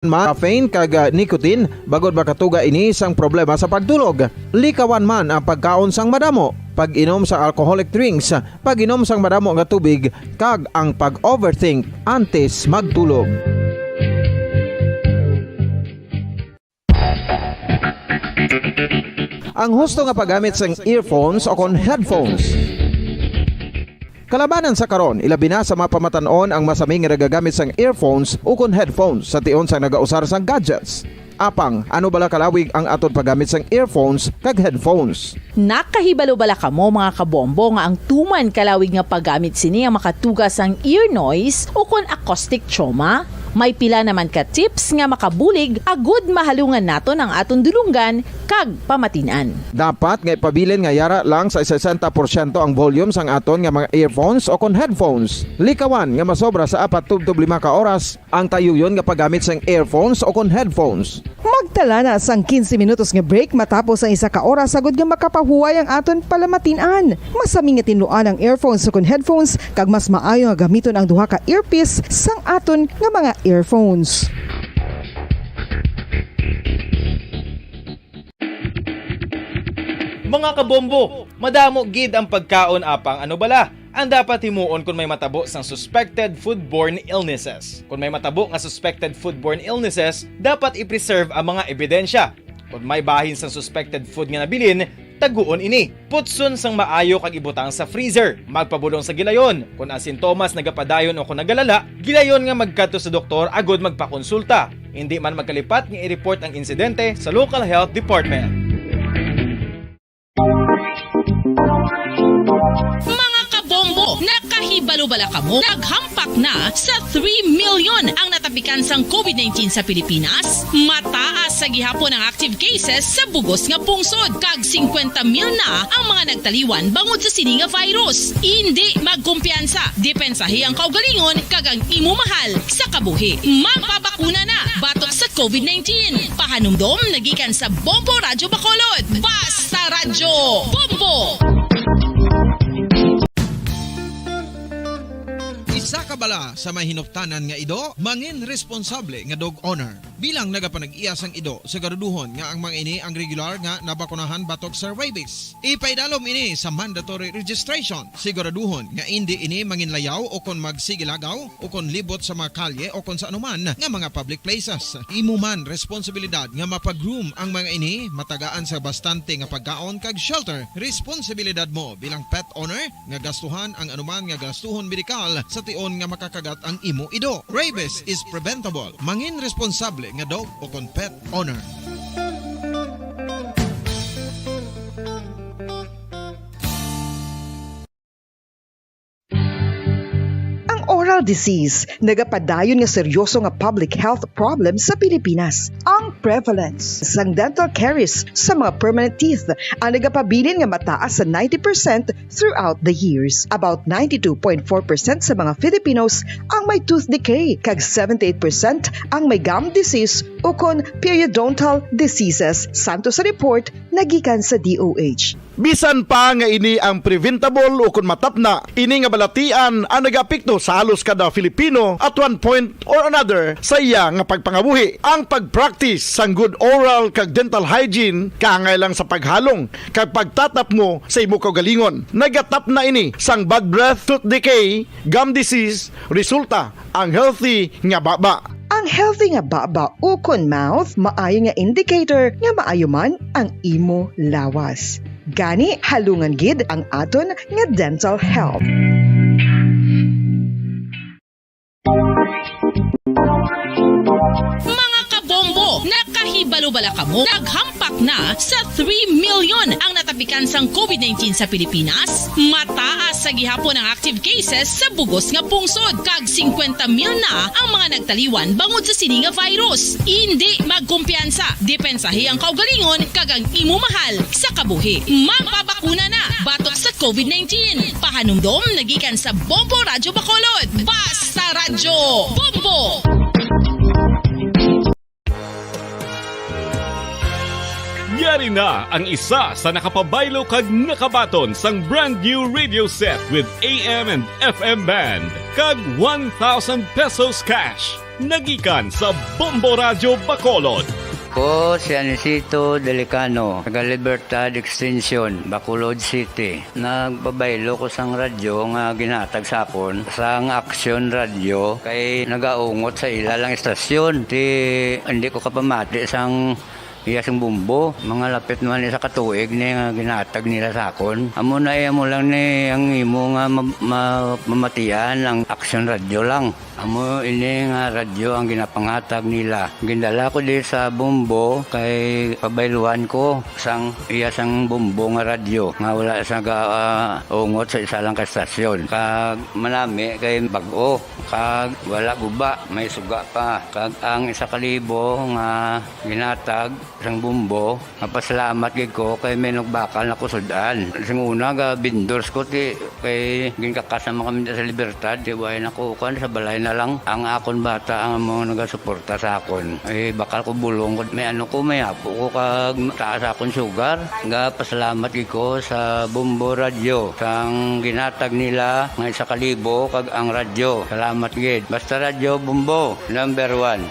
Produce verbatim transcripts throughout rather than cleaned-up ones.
man caffeine kag, ah, nicotine, bangod makatuga ini sang problema sa pagtulog. Likawan man ang pagkaon sang madamo, pag-inom sang alcoholic drinks, pag-inom sang madamo nga tubig, kag ang pag-overthink antes magtulog. Ang husto nga paggamit sang earphones o kon headphones. Kalabanan sa karon, ilabi na sa mga pamatan-on ang masami nga nagagamit sang earphones o kon headphones sa tion sang nagausar sang gadgets. Apang, ano bala kalawig ang aton paggamit sang earphones kag headphones? Nakahibalo bala kamo, mga kabombo, nga ang tuman kalawig nga paggamit sini ang makatuga sang ear noise o kon acoustic trauma? May pila naman ka tips nga makabulig agud mahalungan naton ang aton dulonggan kag pamatin-an. Dapat nga ipabilin nga yara lang sa sesenta porsyento ang volume sang aton nga mga earphones o kon headphones. Likawan nga masobra sa apat tubtob lima ka oras ang tayuyon nga paggamit sang earphones o kon headphones. Magtala na sang quince minutos nga break matapos ang isa ka oras, agud nga makapahuway ang aton palamatin-an. Masami nga tinluan ang earphones o kon headphones, kag mas maayo nga gamiton ang duha ka earpiece sang aton nga mga earphones. Mga kabombo, madamo gid ang pagkaon, apang ano bala ang dapat himuon kon may matabo sang suspected foodborne illnesses? Kon may matabo nga suspected foodborne illnesses, dapat i-preserve ang mga ebidensya. Kon may bahin sang suspected food nga nabilin, taguon ini. Putson sang maayo kag ibutang sa freezer. Magpabulong sa gilayon. Kon ang sintomas nagapadayon o kon nagalala, gilayon nga magkadto sa doktor agud magpakonsulta. Indi man magkalipat nga i-report ang insidente sa local health department. Mga kabombo, nakahibalo bala kamo? Naghampak na sa three million ang natapikan sang covid nineteen sa Pilipinas. Mataas sa gihapon ang active cases sa bugos nga pungsod, kag singkwenta mil na ang mga nagtaliwan bangod sa sini nga virus. Indi magkumpiyansa, depensahi ang kaugalingon kag ang imo mahal sa kabuhi. Magpabakuna na batok sa covid nineteen. Pahanumdom na gikan sa Bombo Radyo Bacolod. Basta Radyo Bombo! Isa ka bala sa may hinuptanan nga ido, mangin responsable nga dog owner. Bilang nagapanag-iya sang ido, siguraduhon nga ang mga ini ang regular nga nabakunahan batok sa rabies. Ipaidalom ini sa mandatory registration. Siguraduhon nga indi ini manginlayaw o kon magsigilagaw o kon libot sa mga kalye o kon sa anuman nga mga public places. Imo man responsibilidad nga mapag-groom ang mga ini, matagaan sa bastante nga pagkaon kag shelter. Responsibilidad mo bilang pet owner nga gastuhan ang anuman nga gastuhon medikal sa tion nga makakagat ang imo ido. Rabies is preventable. Mangin responsable nga dog o kon pet owner. Ang oral disease nagapadayon nga seryoso nga public health problem sa Pilipinas. Ang prevalence sang dental caries sa mga permanent teeth ang nagapabilin nga mataas sa ninety percent throughout the years. About ninety-two point four percent sa mga Filipinos ang may tooth decay, kag seventy-eight percent ang may gum disease ukon periodontal diseases, santo sa report nga gikan sa D O H. Bisan pa nga ini ang preventable ukon matapna, ini nga balatian ang nagaapekto sa halos kada Filipino at one point or another sa iya nga pagpangabuhi. Ang pag-practice sang good oral kag dental hygiene kaangay lang sa paghalong kag pagtatapmo sa imo kaugalingon. Nagatapna ini sang bad breath, tooth decay, gum disease, resulta ang healthy nga baba. Ang healthy nga baba ukon mouth maayo nga indicator nga maayo man ang imo lawas. Gani, halungan gid ang aton nga dental health. Mga kabombo, nakahibalo bala kamo? Naghampak na sa three million ang natapikan sang covid nineteen sa Pilipinas. Mataas sa gihapon ang active cases sa bugos nga pungsod, kag singkwenta mil na ang mga nagtaliwan bangod sa sini nga virus. Indi magkumpiyansa, depensahi ang kaugalingon kag ang imo mahal sa kabuhi. Magpabakuna na batok sa covid nineteen. Pahanumdom na gikan sa Bombo Radyo Bacolod. Basta Radyo Bombo! Yari na ang isa sa nakapabaylo kag nakabaton sang brand new radio set with A M and F M band kag one thousand pesos cash. Nagikan sa Bombo Radyo Bacolod. Ko si Anisito Delicano, taga Libertad Extension, Bacolod City. Nagpabaylo ko sang radyo nga ginhatag sa akon sang Action Radio kay nagaungot sa ila lang istasyon. Ti, hindi ko kapamati sang iya sang bombo. Mga lapit naman isa ka tuig ni nga ginhatag nila sa akon. Amo na, eh, amo lang ni ang imo nga ma-, ma-, mamatian ang Action Radio lang. Amo ini nga radyo ang ginapanghatag nila. Gindala ko di sa bombo kay pabayluhan ko sang iya sang bombo nga radyo nga wala sa ga-, ah, ungot sa isa lang ka estasyon. Kag manami kay bag-o, kag wala guba, may suga pa. Kag ang isa ka libo nga ginhatag sang bombo, mapasalamat gid ko kay may nagbakal na ko sud-an. Sing una, ga vendors ko, ti, kay ginkakas naman kami sa Libertad, ti, way na ko, kuwan, sa balay na lang. Ang akon bata ang mga nagasuporta sa akon. Eh, bakal ko bulong ko, may ano ko, may apo ko, kag taas akon sugar. Ga pasalamat gid ko sa Bombo Radyo, sang ginhatag nila nga isa ka libo, kag ang radyo. Salamat gid. Basta Radyo Bombo, number one.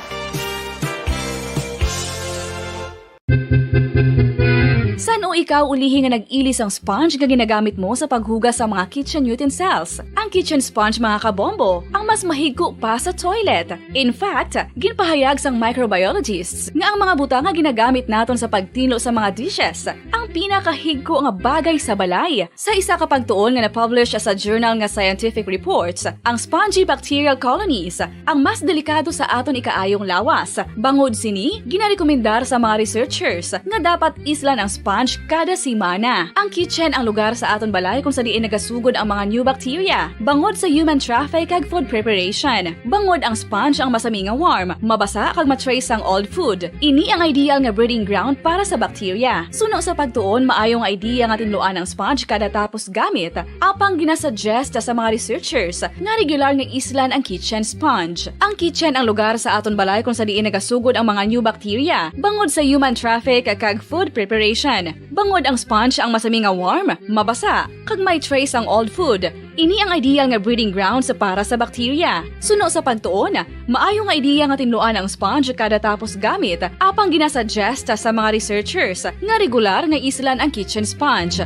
San-o ikaw ulihi nga nag-ili sang sponge nga ginagamit mo sa paghugas sa mga kitchen utensils? Ang kitchen sponge, mga kabombo, ang mas mahigko pa sa toilet. In fact, ginpahayag sang microbiologists nga ang mga butang nga ginagamit naton sa pagtinlo sa mga dishes ang pinakahigko nga bagay sa balay. Sa isa ka pagtuon nga na-publish sa journal nga Scientific Reports, ang spongy bacterial colonies ang mas delikado sa aton ikaayong lawas. Bangod sini, ginarekomendar sa mga researchers nga dapat islan ang sponge kada semana. Ang kitchen ang lugar sa aton balay kung sa diin nagasugod ang mga new bacteria, bangod sa human traffic kag food preparation. Bangod ang sponge ang masami nga warm, mabasa kag ma-trace ang old food. Ini ang ideal nga breeding ground para sa bacteria. Suno sa pagtuon, maayo nga idea nga tinluan ang sponge kada tapos gamit, apang ginasuggest sa mga researchers nga regular nga islan ang kitchen sponge. Ang kitchen ang lugar sa aton balay kung sa diin nagasugod ang mga new bacteria, bangod sa human traffic kag food preparation. Bangod ang sponge ang masami nga warm, mabasa, kag may trace ang old food. Ini ang ideal nga breeding grounds para sa bacteria. Suno sa pagtuon, maayo nga idea nga tinluan ang sponge kada tapos gamit, apang ginasuggest sa mga researchers nga regular nga islan ang kitchen sponge.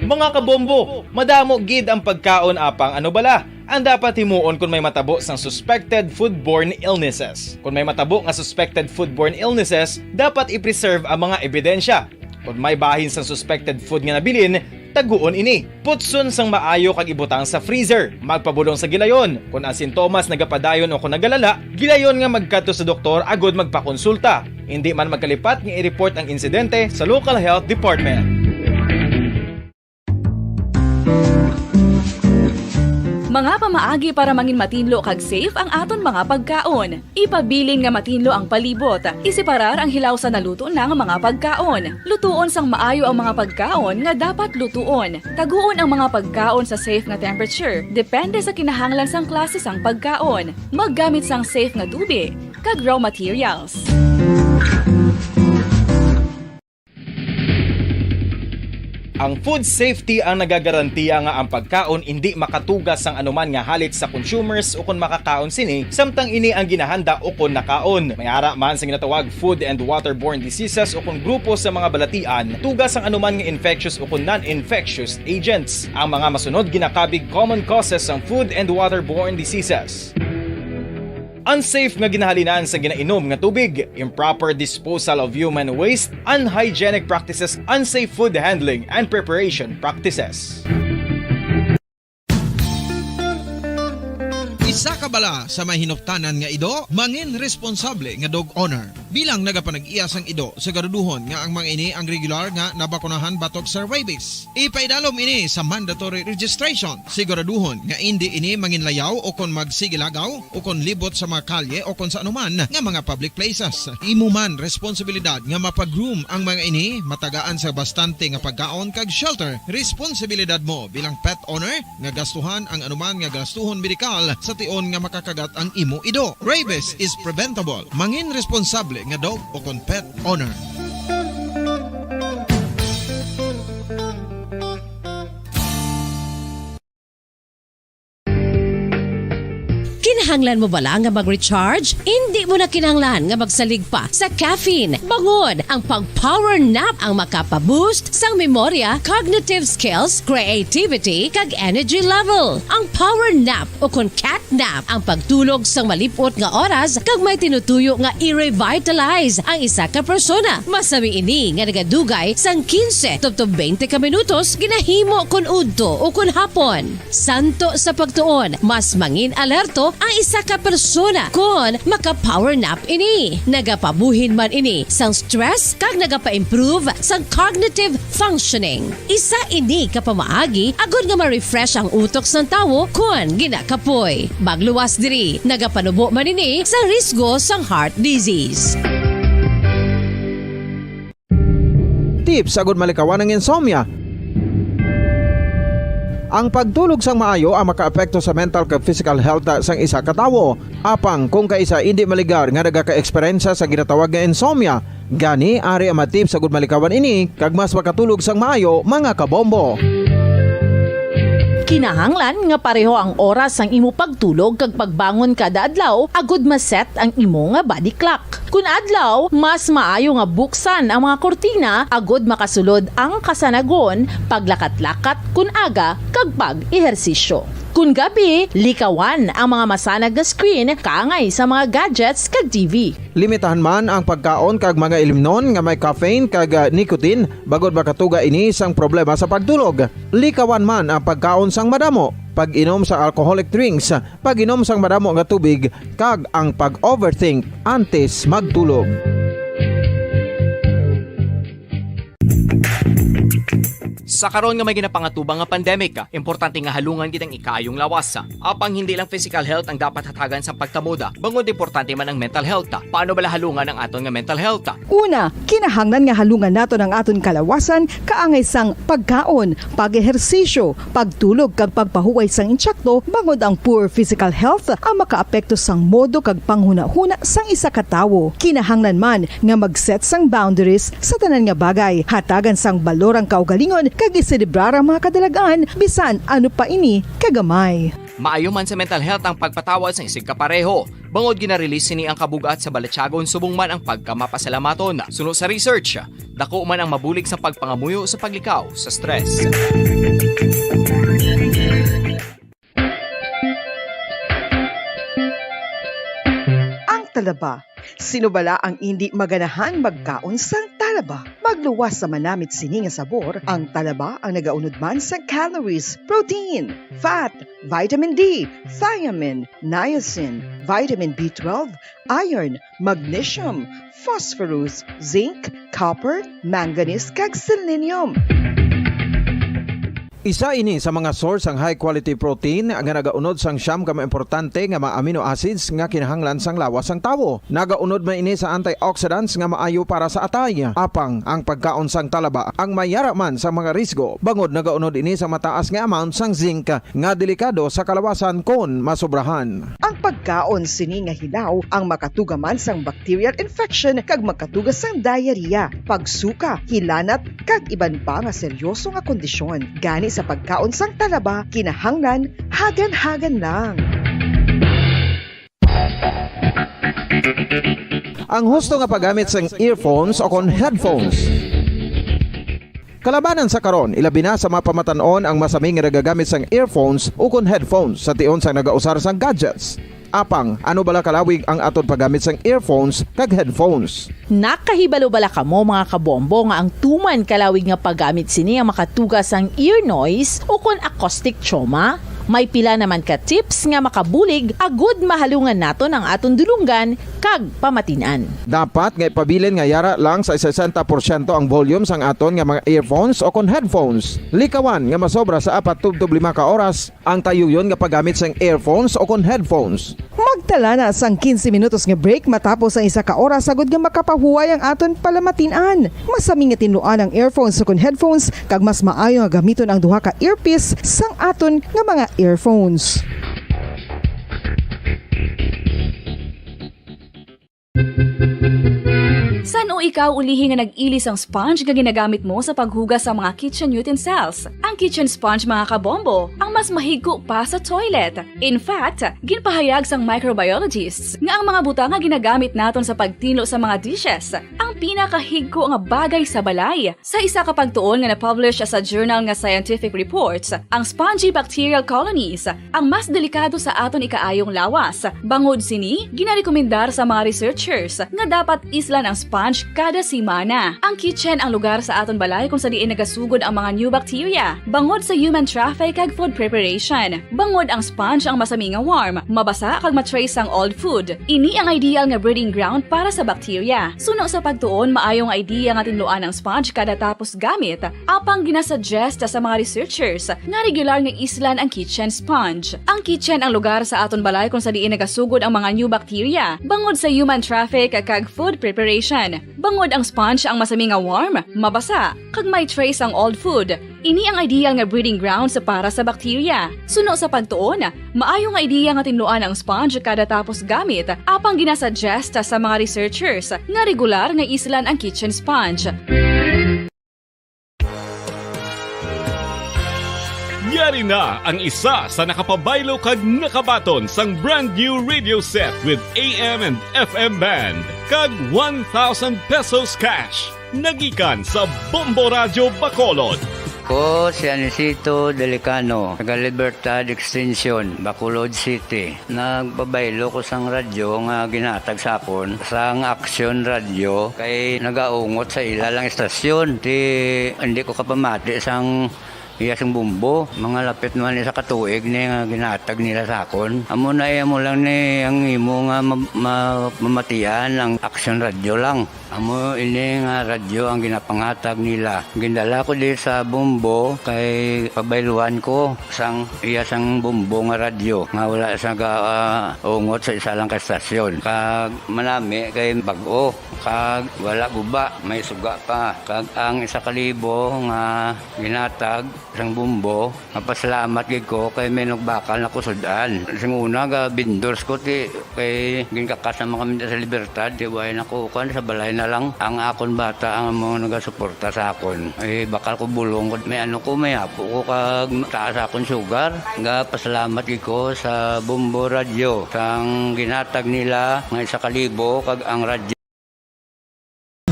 Mga kabombo, madamo gid ang pagkaon, apang ano bala ang dapat himuon kon may matabo sang suspected foodborne illnesses? Kon may matabo nga suspected foodborne illnesses, dapat i-preserve ang mga ebidensya. Kon may bahin sang suspected food nga nabilin, taguon ini. Putson sang maayo kag ibutang sa freezer. Magpabulong sa gilayon. Kon ang sintomas nagapadayon o kon nagalala, gilayon nga magkadto sa doktor agud magpakonsulta. Indi man magkalipat nga i-report ang insidente sa local health department. Mga pamaagi para mangin matinlo kag safe ang aton mga pagkaon. Ipabilin nga matinlo ang palibot. Iseparar ang hilaw sa naluto na nga mga pagkaon. Lutuon sang maayo ang mga pagkaon nga dapat lutuon. Taguon ang mga pagkaon sa safe nga temperature, depende sa kinahanglan sang klase sang pagkaon. Maggamit sang safe nga tubi kag raw materials. Ang food safety ang nagagarantiya nga ang pagkaon indi makatuga sang anuman nga halit sa consumers ukon makakaon sini, samtang ini ang ginahanda ukon nakaon. May ara man sa ginatawag food and waterborne diseases ukon grupo sa mga balatian, tuga sang anuman nga infectious ukon non-infectious agents. Ang mga masunod ginakabig common causes sang food and waterborne diseases. Unsafe nga ginahalinan sa ginainom nga tubig, improper disposal of human waste, unhygienic practices, unsafe food handling and preparation practices. Isa ka bala sa may hinuktanan nga ido, mangin responsable nga dog owner. Bilang nagapanag-iya sang ido, siguraduhon nga ang mga ini ang regular nga nabakunahan batok sa rabies. Ipaidalom ini sa mandatory registration. Siguraduhon nga indi ini manginlayaw o kon magsigilagaw o kon libot sa mga kalye o kon sa anuman nga mga public places. Imo man responsibilidad nga mapag-groom ang mga ini, matagaan sa bastante nga pagkaon kag shelter. Responsibilidad mo bilang pet owner nga gastuhan ang anuman nga gastuhon medikal sa tion nga makakagat ang imo ido. Rabies is preventable. Mangin responsable nga dog o kon pet owner. Kinahanglan mo bala nga mag-recharge? Indi mo na kinahanglan nga magsalig pa sa caffeine. Bangod ang pag-power nap ang makapa-boost sang memorya, cognitive skills, creativity, kag energy level. Ang power nap o kon cat nap ang pagtulog sang malip-ot nga oras kag may tinutuyo nga i-revitalize ang isa ka persona. Masami ini nga nagadugay sang quince tubtob twenty ka minutos ginahimo kon udto o kon hapon. Santo sa pagtuon, mas mangin alerto ang isa ka persona kon maka-power nap ini. Nagapabuhin man ini sang stress kag nagapa-improve sang cognitive functioning. Isa ini ka pamaagi agud nga ma-refresh ang utok sang tawo kon ginakapoy. Magluwas diri, nagapanubo man ini sa risgo sang heart disease. Tips agud malikawan ang insomnia. Ang pagtulog sang maayo ang makaapekto sa mental kag physical health sang isa ka tawo. Apang kung kaisa indi maligar nga nagaka-eksperyensya sa ginatawag nga insomnia, gani ari ang mga tips agud malikawan ini kag mas makatulog sang maayo, mga kabombo. Kinahanglan nga pareho ang oras sang imo pagtulog kag pagbangon kada adlaw agud ma-set ang imo nga body clock. Kun adlaw, mas maayo nga buksan ang mga kurtina agud makasulod ang kasanagon, paglakat-lakat kun aga, kag pag-ehersisyo. Kun gabi, likawan ang mga masanag nga screen kaangay sa mga gadgets kag T V. Limitahan man ang pagkaon kag mga ilimnon nga may caffeine kag, ah, nicotine, bangod makatuga ini sang problema sa pagtulog. Likawan man ang pagkaon sang madamo, pag-inom sa alcoholic drinks, pag-inom sang madamo nga tubig, kag ang pag-overthink antes magtulog. Sa karon nga may ginapangatubang nga pandemic, importante nga halungan gid ang ikaayong lawas. Apang hindi lang physical health ang dapat hatagan sang pagtamod, bangod importante man ang mental health. Paano bala halungan ang aton nga mental health? Una, kinahanglan nga halungan naton ang aton kalawasan kaangay sang pagkaon, pag-ehersisyo, pagtulog kag pagpahuway sang insakto, bangod ang poor physical health ang makaapekto sang modo kag panghunahuna sang isa ka tawo. Kinahanglan man nga mag-set sang boundaries sa tanan nga bagay, hatagan sang balor ang kaugalingon kag iselebrar ang mga kadalag-an bisan ano pa ini kagamay. Maayo man sa mental health ang pagpatawad sang isigkapareho. Bangod gina-release sini ang kabug-at sa balatyagon subong man ang pagkamapasalamaton. Suno sa research, dako man ang mabulig sa pagpangamuyo sa paglikaw sa stress. Ang talaba. Sino bala ang indi maganahan magkaon sang talaba? Magluwas sa manamit sini nga sabor, ang talaba ang nagaunod man sang calories, protein, fat, vitamin D, thiamine, niacin, vitamin B twelve, iron, magnesium, phosphorus, zinc, copper, manganese, kag selenium. Isa ini sa mga source sang high quality protein nga nagaunod sang siyam ka mga importante nga mga amino acids nga kinahanglan sang lawas sang tawo. Nagaunod man ini sa antioxidants nga maayo para sa atay. Apang ang pagkaon sang talaba ang may yara man sa mga risgo, bangod nagaunod ini sa mataas nga amount sang zinc nga delikado sa kalawasan kon masobrahan. Ang pagkaon sini nga hilaw ang makatuga man sang bacterial infection kag makatuga sang diarrhea, pagsuka, hilanat, kag iban pa nga seryoso nga kondisyon. Gani sa pagkaon sang talaba, kinahanglan hagan-hagan lang. Ang husto nga paggamit sang earphones o kon headphones. Kalabanan sa karon, ilabi na sa mga pamatan-on ang masami nga nagagamit sang earphones ukon headphones sa tion sang nagausar sang gadgets. Apang, ano bala kalawig ang aton paggamit sang earphones kag headphones? Nakahibalo bala kamo, mga kabombo, nga ang tuman kalawig nga paggamit sini ang makatuga sang ear noise ukon acoustic trauma? May pila naman ka tips nga makabulig agud mahalungan naton ang aton dulonggan kag pamatin-an. Dapat nga ipabilin nga yara lang sa sesenta porsyento ang volume sang aton nga mga earphones o kon headphones. Likawan nga masobra sa apat tubtob lima ka oras ang tayuyon nga paggamit sang earphones o kon headphones. Magtala na sang quince minutos nga break matapos ang isa ka oras agud nga makapahuway ang aton palamatin-an. Masami nga tinluan ang earphones o kon headphones, kag mas maayo nga gamiton ang duha ka earpiece sang aton nga mga earphones. San-o Ikaw ulihi nga nag-ili sang sponge nga ginagamit mo sa paghugas sa mga kitchen utensils. Ang kitchen sponge, mga kabombo, ang mas mahigko pa sa toilet. In fact, ginpahayag sang microbiologists nga ang mga butang nga ginagamit naton sa pagtinlo sa mga dishes ang pinakahigko nga bagay sa balay. Sa isa ka pagtuon nga na-publish sa journal nga Scientific Reports, ang spongy bacterial colonies ang mas delikado sa aton ikaayong lawas. Bangod sini, ginarekomendar sa mga researchers nga dapat islan ang sponge kada semana. Ang kitchen ang lugar sa aton balay kung sa diin nagasugod ang mga new bacteria, bangod sa human traffic kag food preparation. Bangod ang sponge ang masami nga warm, mabasa kag ma-trace sang old food. Ini ang ideal nga breeding ground para sa bacteria. Suno sa pagtuon, maayo nga idea nga tinluan ang sponge kada tapos gamit, apang ginasuggest sa mga researchers nga regular nga islan ang kitchen sponge. Ang kitchen ang lugar sa aton balay kung sa diin nagasugod ang mga new bacteria, bangod sa human traffic kag food preparation. Bangod ang sponge ang masami nga warm, mabasa, kag may trace ang old food. Ini ang ideal nga breeding grounds para sa bacteria. Suno sa pagtuon, maayo nga ideya nga tinluan ang sponge kada tapos gamit, apang ginasuggest sa mga researchers nga regular nga islan ang kitchen sponge. Yari na ang isa sa nakapabaylo kag nakabaton sang brand new radio set with A M and F M band kag one thousand pesos cash. Nagikan sa Bombo Radyo Bacolod. Ko si Anisito Delicano, taga Libertad Extension, Bacolod City. Nagpabaylo ko sang radyo nga ginatag sa akon sang Action Radio kay nagaungot sa ila lang istasyon. Ti, hindi ko kapamati sang iya sang bumbo. Mga lapit naman isa ka tuig ni nga ginatag nila sa akon. Amo na iya mo lang ni ang imo nga ma-, ma-, mamatian ang Action Radio lang. Amo ini nga radyo ang ginapangatag nila. Gindala ko di sa Bombo kay pabayluan ko sang iya sang Bombo nga radyo nga wala sa ga, ah, ungot sa isa lang ka estasyon. Kag manami kay bag-o, kag wala guba, may suga pa. Kag ang isa ka libo nga ginatag sang Bombo, mapasalamat gid ko kay may nagbakal na ko sud-an. Sing una, ga vendors ko, ti, kay ginkakas naman kami sa Libertad, ti, way na ko, kuwan, sa balay na lang. Ang akon bata ang mga nagasuporta sa akon. Eh, bakal ko bulong ko, may ano ko, may apo ko, kag taas akon sugar. Ga pasalamat gid ko sa Bombo Radyo, sang ginatag nila nga isa ka libo, kag ang radyo.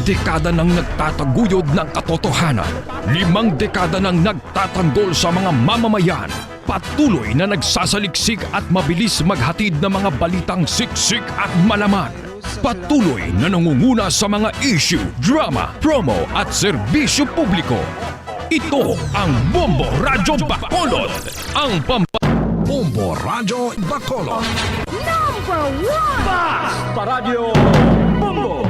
Dekada nang nagtataguyod ng katotohanan. Limang dekada nang nagtatanggol sa mga mamamayan. Patuloy na nagsasaliksik at mabilis maghatid ng mga balitang siksik at malaman. Patuloy na nangunguna sa mga issue, drama, promo at serbisyo publiko. Ito ang Bombo Radyo Bacolod, ang pampa-, Bombo Radyo Bacolod. Number one! Basta Radyo Bombo!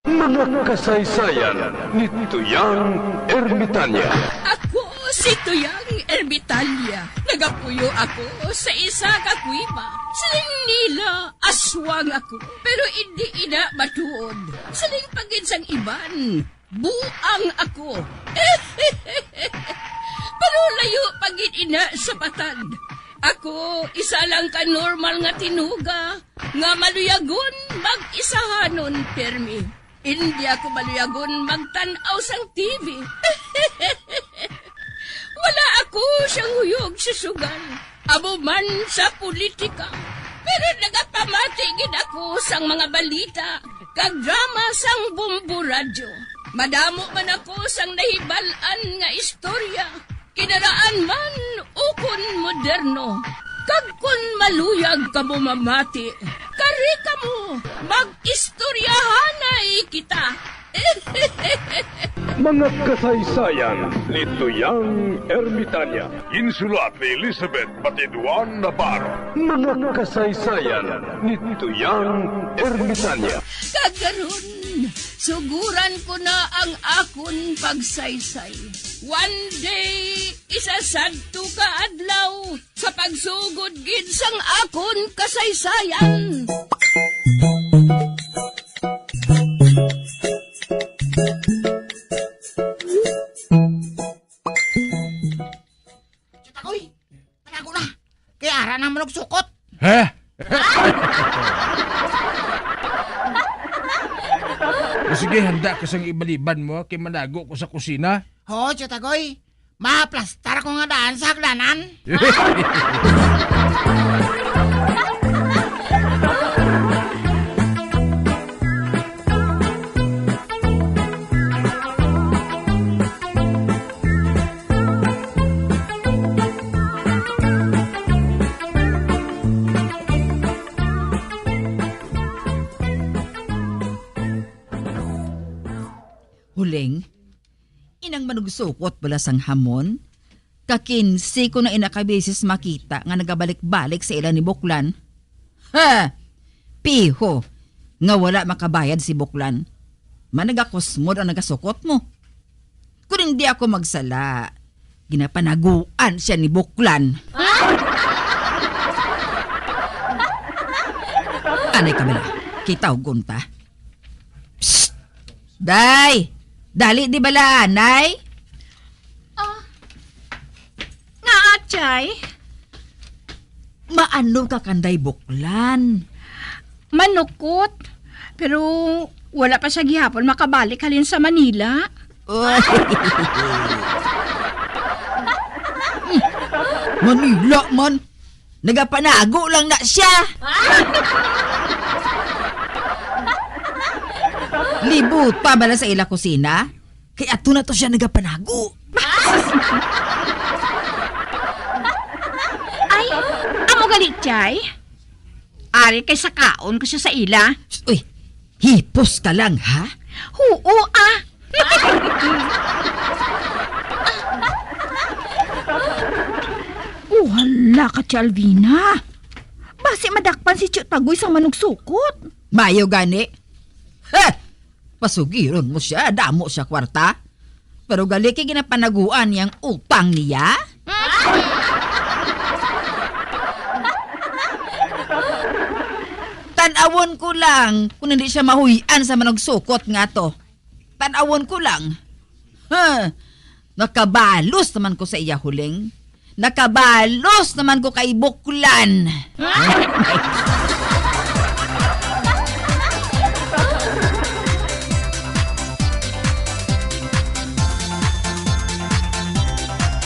Mga kasaysayan ni Tuyang Ermitanya. Ako si Tuyang Ermitanya. Nagapuyo ako sa isa ka kuweba. Siling nila, aswang ako. Pero indi ina matuod. Siling pa gid sang iban, buang ako. Pero layo pa gid ina sa patad. Ako, isa lang ka normal nga tinuga nga maluyagon mag-isahanon pirmi. Indi ako maluyagon magtan-aw sang T V. Wala ako siyang huyog sa sugal, amo man sa politika. Pero nagapamati gid ako sang mga balita kag drama sang Bombo Radyo. Madamo man ako sang nahibal-an nga istorya, kinaraan man ukon moderno. Kag kon maluyag kamo mamati, kari kamo, mag-istoryahanay kita. Mga kasaysayan ni Tuyang Ermitanya. Ginsulat ni Elizabeth Batiduan Navarro. Mga kasaysayan ni Tuyang Ermitanya. Kag karon, suguran ko na ang akon pagsaysay. One day, isa sadto ka adlaw, sa pagsugod gid sang akon kasaysayan. Agoy! Panago na! Kay ara na man og sukot! Ha? Kay handa ka sang ibaliban mo, kay manago ko sa kusina. Ho, Tio Tagoy. Maplastar ko nga daan sa hagdanan. Huling, inang manugsukot bala sang hamon, ka kinse ko na ina ka beses makita nga nagabalik-balik sa ila ni Buklan. Ha! Piho nga wala makabayad si Buklan. Managakusmod ang nagasukot mo. Kung hindi ako magsala, ginapanaguan siya ni Buklan. Anay ka bala, kita og gunta. Psst! Day! Dali di bala, anay? Ah, nga, Chay? Maano ka kanday Buklan? Manukot. Pero wala pa siya gihapon makabalik halin sa Manila. Uy. Manila man. Nagapanago lang na siya. Libuta bala sa ila kusina? Kay ato na to siya nagapanago. Ay, amo gali, Chay? Ari kay sakaon ko siya sa ila. Uy, hipos ka lang, ha? Huo, ah. Oh, hala ka, Chay Alvina. Basi madakpan si Tio Tagoy sang manugsukot. Mayo gani. Ha! Pasugiron mo siya, damo siya kwarta. Pero gali kay ginapanaguan niya ang utang niya. Tan-awon ko lang kung hindi siya mahuy-an sa manugsukot nga to. Tan-awon ko lang. Huh, nakabalos naman ko sa iya, Huling. Nakabalos naman ko kay Buklan.